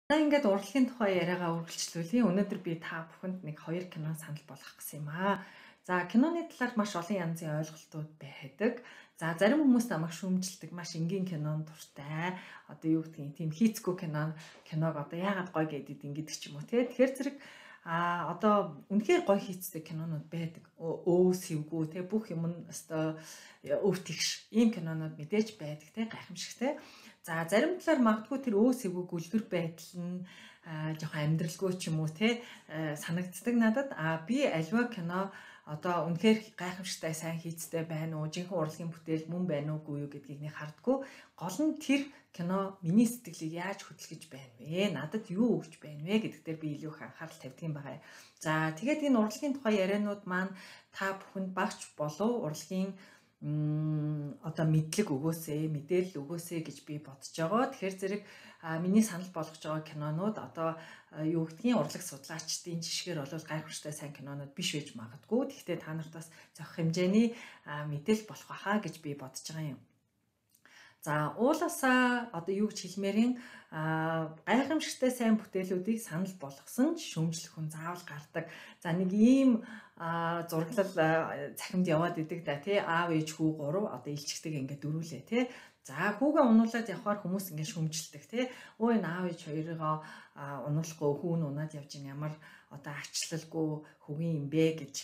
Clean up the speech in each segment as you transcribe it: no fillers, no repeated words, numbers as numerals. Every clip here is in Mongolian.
За ингээд урлагийн тухай яриагаа үргэлжлүүлье. Өнөөдөр би та бүхэнд нэг хоёр кино санал болгох гэсэн юм аа. За киноны талаар маш олон янзын ойлголтууд байдаг. За зарим хүмүүс намайг шүүмжилдэг, маш энгийн кинонд дуртай. Одоо юу гэдгийг тийм хийцгүй киног одоо яагаад гоё гэдэг ингэдэг ч юм уу те. Тэгэхээр зэрэг одоо үнэхээр гоё хийцтэй кинонууд байдаг. Өө сэвгүү те, бүх юм нь өстой өв тэгш ийм кинонууд мэдээж байдаг те, гайхамшигтай. За зарим талаар магадгүй тэр өө сэвгүү гүлгэр байдал нь жоохон амьдралгүй ч юм уу те санагддаг надад. А би альва кино одоо үнэхээр гайхамшигтай сайн хийцтэй байна уу, жинхэнэ урлагийн бүтээл мөн байна уугүй юу гэдгийг нэг хардггүй. Гол нь тэр кино миний сэтгэлийг яаж хөдөлгөж байна вэ? Надад юу өгч байна вэ гэдэг дээр би илүү их анхаарал тавьдаг юм байна. За тэгээд энэ урлагийн тухай ярианууд маань та бүхэнд багч болов урлагийн одоо мэдлэг өгөөсэй, мэдээлэл өгөөсэй гэж би бодож байгаа. Тэгэхээр зэрэг миний санал болгож байгаа кинонууд одоо юу гэдгийг урлаг судлаачдын жишгээр бол гайхамшигтай сайн кинонууд биш байж магадгүй. Тэгэхдээ та нарт бас зохих хэмжээний мэдээлэл болох байхаа гэж би бодож байгаа юм. За уулаасаа одоо юу гэж хэлмээрин гайхамшигтай сайн бүтээлүүдийг санал болгосон ч шүүмжлэх хүн заавал гардаг. За нэг ийм зураглал цахимд яваад идэг да тий, аав ээж хүү гурав одоо илчигдэг ингээд дөрүүлээ тий. За хүүгээ унуулаад явхаар хүмүүс ингээд шүүмжилдэг тий. Өө энэ аав ээж хоёрыгоо унуулахгүй хүү нь унаад явж ин ямар одоо ачлалгүй хүүгийн юм бэ гэж.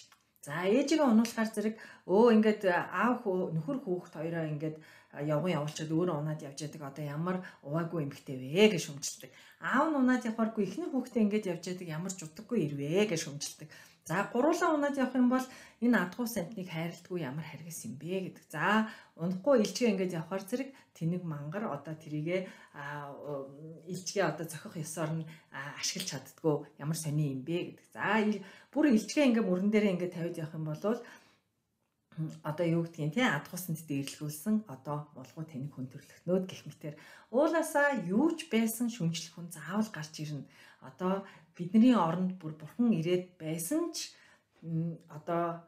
За ээжигээ унуулахаар зэрэг өө ингээд аав нөхөр хүүхэд хоёроо ингээд явган явуулчаад өөрөө унаад явж яадаг одоо ямар уваагүй эмхтэй вэ гэж шүмжилдэг. Аав нь унаад явахааргүй эхнэр хүүхдээ ингээд явж яадаг ямар ч утгагүй ирвэ гэж шүмжилдэг. За гуруулаа унаад явах юм бол энэ адгуус амтныг хайрладгүй ямар харгас юм бэ гэдэг. За унахгүй илчгээ ингээд явахаар зэрэг тэнэг мангар одоо тэрийгэ илчгээ одоо зохих ёсоор нь ашиглаж чаддгүй ямар сони юм бэ гэдэг. За бүр илчгээ ингээд мөрөн дээрээ ингээд тавиад явах юм бол одоо юу гэдгийг те адгуусанд дээрлгүүлсэн одоо мулгуу тэнэг хүн төрлөختнүүд гэх мэтэр уулаасаа юу ч байсан шүмжлэх хүн заавал гарч ирнэ. Одоо бидний оронд бүр бурхан ирээд байсан ч одоо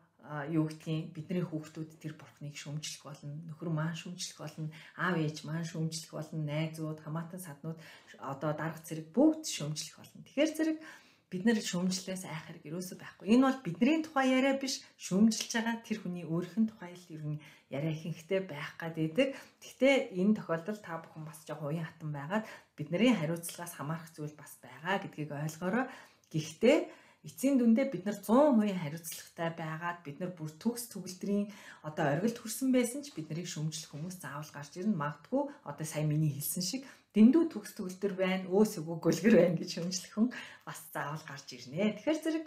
юу гэдгийг бидний хүүхдүүд тэр бурхныг шүмжлэх болно, нөхөр маань шүмжлэх болно, аав ээж маань шүмжлэх болно, найзууд, хамаатан саднууд одоо дарга зэрэг бүгд шүмжлэх болно. Тэгэхээр зэрэг бид нэр шүүмжлээс айх хэрэг ерөөсөө байхгүй. Энэ бол бидний тухай яриа биш, шүүмжилж байгаа тэр хүний өөрийнх нь тухай л ер нь яриа ихэнхдээ байх гэдэг. Гэхдээ энэ тохиолдолд та бүхэн бас жоохон уян хатан байгаад бидний хариуцлагаас хамаарах зүйл бас байгаа гэдгийг ойлгоорой. Гэхдээ эцсийн дүндээ бид нар 100% хариуцлагатай байгаад бид нар бүр төгс төгөлдрийн одоо оргилд хүрсэн байсан ч бид нарыг шүүмжлэх хүмүүс заавал гарч ирнэ. Магадгүй одоо сая миний хэлсэн шиг дэндүү төгс төгөлдөр байна, өөс өгөө гөлгөр байна гэж шүүмжлэх хүн бас заавал гарч ирнэ. Тэгэхээр зэрэг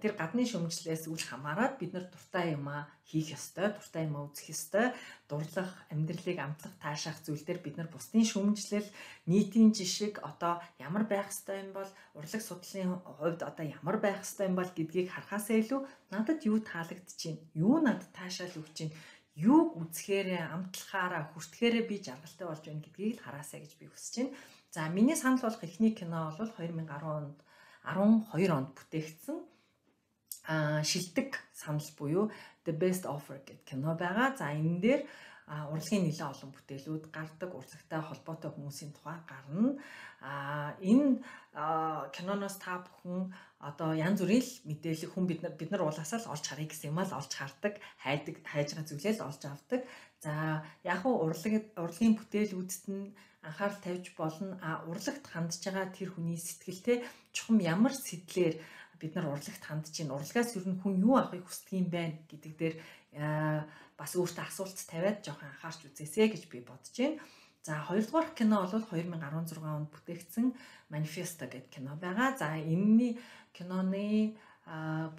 тэр гадны шүүмжлээс үл хамааран бид нар дуртай юмаа хийх ёстой, дуртай юмаа үзэх ёстой, дурлах, амьдралыг амтлах, таашаах зүйл дээр бид нар бусдын шүүмжлэл, нийтийн жишг одоо ямар байх ёстой юм бол, урлаг судлалын хувьд одоо ямар байх ёстой юм бол гэдгийг харахаасаа илүү надад юу таалагдчихээн, юу надад таашаал өгч чинь, юуг үзэхээрээ, амтлахаараа, хүртэхээрээ би жаргалтай болж байна гэдгийг л хараасай гэж би хүсэж байна. За миний санал болгох эхний кино бол 2010 онд 12 онд бүтээгдсэн шилдэг санал буюу The Best Offer гэдэг кино байгаа. За энэ дээр урлагийн нэлээд олон бүтээлүүд гардаг, урлагтай холбоотой хүмүүсийн тухай гарна. Энэ киноноос та бүхэн одоо янз бүрийн л мэдээлэл хүн бид нар уулаасаа л олж харъя гэсэн юм аа л олж хардаг, хайдаг, хайж байгаа зүйлээ л олж авдаг. За яг уу урлагийн бүтээлүүдэд нь анхаарал тавьж болно. Урлагт хандж байгаа тэр хүний сэтгэлтэй чухам ямар сэтлэр бид нар урлагт хандж чинь, урлагаас ер нь хүн юу авахыг хүсдэг юм байна гэдэг дээр бас өөртөө асуулт тавиад жоохон анхаарч үзээсэй гэж би бодож байна. За хоёрдугаар кино бол 2016 онд бүтээгдсэн Manifesto гэдэг кино байгаа. За энэний киноны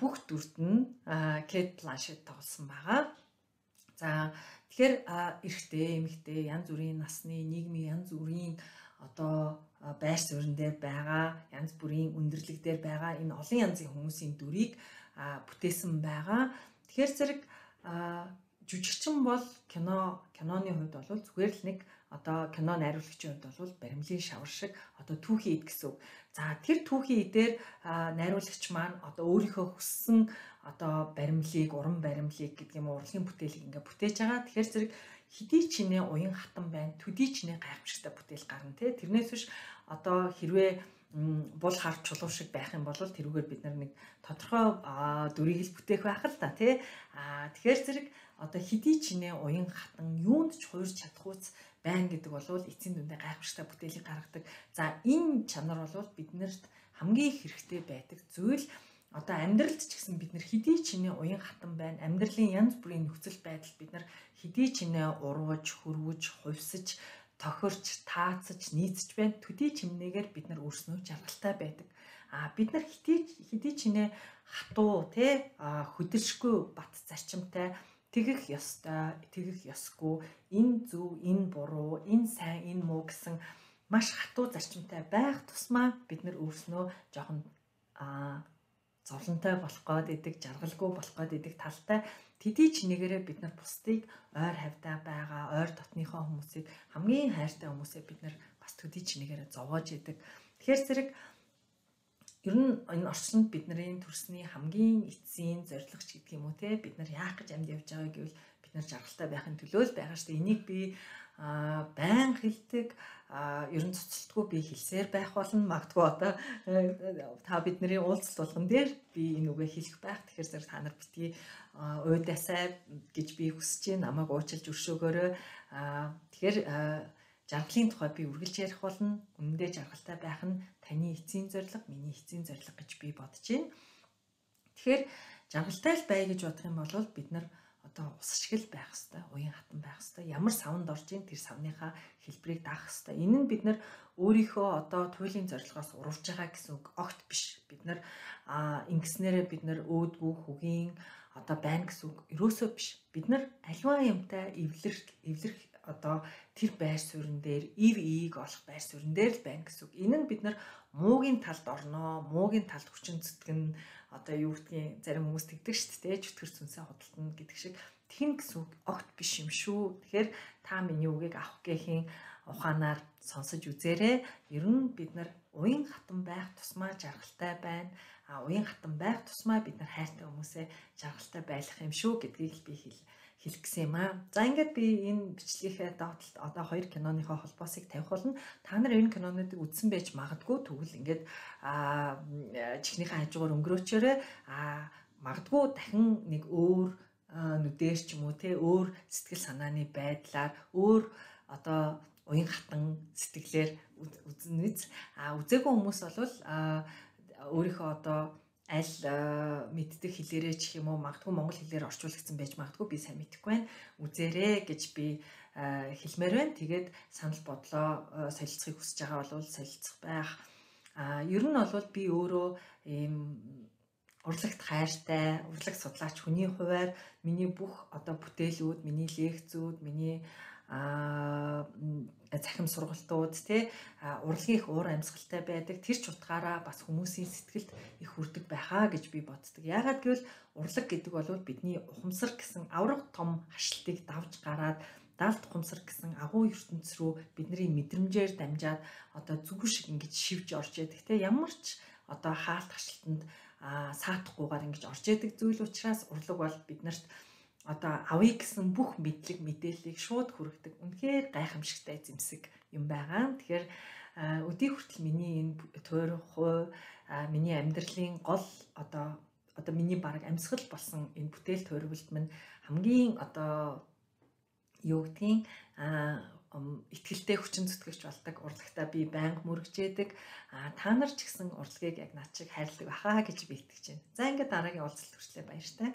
бүх дүрд нь Кейт Бланшет тоглосон байгаа. За тэгэхээр эрэгтэй, эмэгтэй, янз бүрийн насны, нийгмийн янз бүрийн одоо байр суурин дээр байгаа, янз бүрийн өндөрлөг дээр байгаа энэ олон янзын хүмүүсийн дүрийг бүтээсэн байгаа. Тэгэхээр зэрэг жүжигчин бол киноны хувьд бол зүгээр л нэг одоо кино найруулагчийн хувьд бол баримлын шавар шиг одоо түүхийн эд гэсэн үг. За тэр түүхийн эдээр найруулагч маань одоо өөрийнхөө хүссэн одоо баримлыг, уран баримлыг гэдэг юм уу, урлагийн бүтээлийг ингээ бүтээж байгаа. Тэгэхээр зэрэг хэдий ч нэ уян хатан байна, төдий ч нэ гайхамшигтай бүтээл гарна те. Тэрнээс биш одоо хэрвээ бул хар чулуу шиг байх юм бол тэрүүгээр бид нар нэг тодорхой дүрийг л бүтээх байх л та тий. Тэгэхээр зэрэг одоо хэдий ч нэ уян хатан юунд ч хуурч чадахуйц байна гэдэг бол эцсийн дүндээ гайхамшигтай бүтээлийг гаргадаг. За энэ чанар бол биднэрт хамгийн хэрэгтэй байдаг зүйл. Одоо амьдралд ч гэсэн бид нар хэдий ч нэ уян хатан байна. Амьдралын янз бүрийн нөхцөл байдал бид нар хэдий ч нэ урвж, хөрвөж, хувьсаж, тохирч, таацаж, нийцэж байна. Төдий чимнээгээр бид нар өөрснөө жаргалтай байдаг. Бид нар хэдий ч нэ хатуу тий хөдөлшгүй бат зарчимтай тэгэх ёстой, тэгэх ёсгүй, энэ зөв, энэ буруу, энэ сайн, энэ муу гэсэн маш хатуу зарчимтай байх тусмаа бид нар өөрснөө жоохон зовлонтой болох гээд идэг, жаргалгүй болох гээд идэг талтай. Тэдий ч нэгээрээ бид нар бусдыг ойр хавьдаа байгаа, ойр дотныхоо хүмүүсийг, хамгийн хайртай хүмүүсээ бид нар бас төдий ч нэгээрээ зовоож идэг. Тэгэхээр зэрэг ер нь энэ орчинд бидний төрсний хамгийн эцсийн зорилго ч гэдэг юм уу те, бид нар яах гэж амьд явж байгаа гэвэл бид нар жаргалтай байхын төлөө л байгаа шүү дээ. Энийг би байнга хэлдэг, ер нь цоцолтгүй би хэлсээр байх болно. Магадгүй одоо та бидний уулзалт болгон дээр би энэ үгээ хэлэх байх. Тэгэхээр зэрэг та нар битгий уйдаасай гэж би хүсэж байна. Намайг уучлж өршөөгөөрэй. Тэгэхээр жаргалын тухай би үргэлж ярих болно. Үнэндээ жаргалтай байх нь таны эцсийн зорилго, миний эцсийн зорилго гэж би бодож байна. Тэгэхээр жаргалтай л бай гэж бодох юм бол бид нар одоо ус шиг л байх хэвээр, уян хатан байх хэвээр, ямар савнд орж ийн тэр савныхаа хэлбэрийг даах хэвээр. Энэ нь бид нар өөрийнхөө одоо туйлын зорилгоос урвж байгаа гэсэн үг огт биш. Бид нар ингэснээрээ бид нар өөдгүү хөгийн одоо байна гэсэн үг ерөөсөө биш. Бид нар аливаа юмтай эвлэрх одоо тэр байр суурин дээр ив ийг олох байр суурин дээр л байна гэсэн үг. Энэ нь бид нар муугийн талд орноо, муугийн талд хүчин зүтгэн, одоо юу гэдгийг зарим хүмүүс тэгдэг шүү дээ, чөтгөр сүнсээ худалдана гэдэг шиг тэгнэ гэсэн үг огт биш юм шүү. Тэгэхээр та миний үгийг авах гэхийн ухаанаар сонсож үзээрэй. Ер нь бид нар уян хатан байх тусмаа жаргалтай байна. Уян хатан байх тусмаа бид нар хайртай хүмүүсээ жаргалтай байх юм шүү гэдгийг л би хэлэх гэсэн юм аа. За ингээд би энэ бичлэгийн доотлолт одоо хоёр киноныхоо холбоосыг тавих болно. Та нар энэ кинонуудыг үзсэн байж магадгүй, тэгвэл ингээд чихнийхээ хажуугаар өнгөрөөчөөрэй. Магадгүй дахин нэг өөр нүдээр ч юм уу те, өөр сэтгэл санааны байдлаар, өөр одоо уян хатан сэтгэлээр үзнэ үз. Үзээгүй хүмүүс бол өөрийнхөө одоо аль мэддэг хэлээрээ ч юм уу, магадгүй монгол хэлээр орчуулагдсан байж магадгүй, би сайн мэдэхгүй байна. Үзээрэй гэж би хэлмээр байна. Тэгээд санал бодлоо солилцохыг хүсэж байгаа бол солилцох байх. Ер нь бол би өөрөө ийм урлагт хайртай, урлаг судлаач хүний хуваар миний бүх одоо бүтээлүүд, миний лекцүүд, миний цахим сургалтууд те урлагийн их уур амьсгалтай байдаг. Тэр ч утгаараа бас хүмүүсийн сэтгэлд их хүрдэг байхаа гэж би боддог. Яагаад гэвэл урлаг гэдэг бол бидний ухамсар гэсэн авраг том хашлтыг давж гараад далд ухамсар гэсэн агуу ертөнц рүү бидний мэдрэмжээр дамжаад одоо зүгүү шиг ингэж шивж орж яадаг те. Ямар ч одоо хаалт хашлтанд саатахгүйгээр ингэж орж яадаг зүйл учраас урлаг бол биднэрт одоо авъя гэсэн бүх мэдлэг мэдээллийг шууд хүргэдэг. Үнэхээр гайхамшигтай зэмсэг юм байгаа. Тэгэхээр өдий хүртэл миний энэ тойрох, миний амьдралын гол одоо миний бараг амьсгал болсон энэ бүтээл тойрволд минь хамгийн одоо юу гэдгийг итгэлтэй хүчин зүтгэгч болдог урлагтаа би байнга мөргөжээдэг. Та нар ч гэсэн урлагийг яг над шиг хайрладаг баха гэж би итгэж байна. За ингээд дараагийн уулзалт хүртлээ баяртай.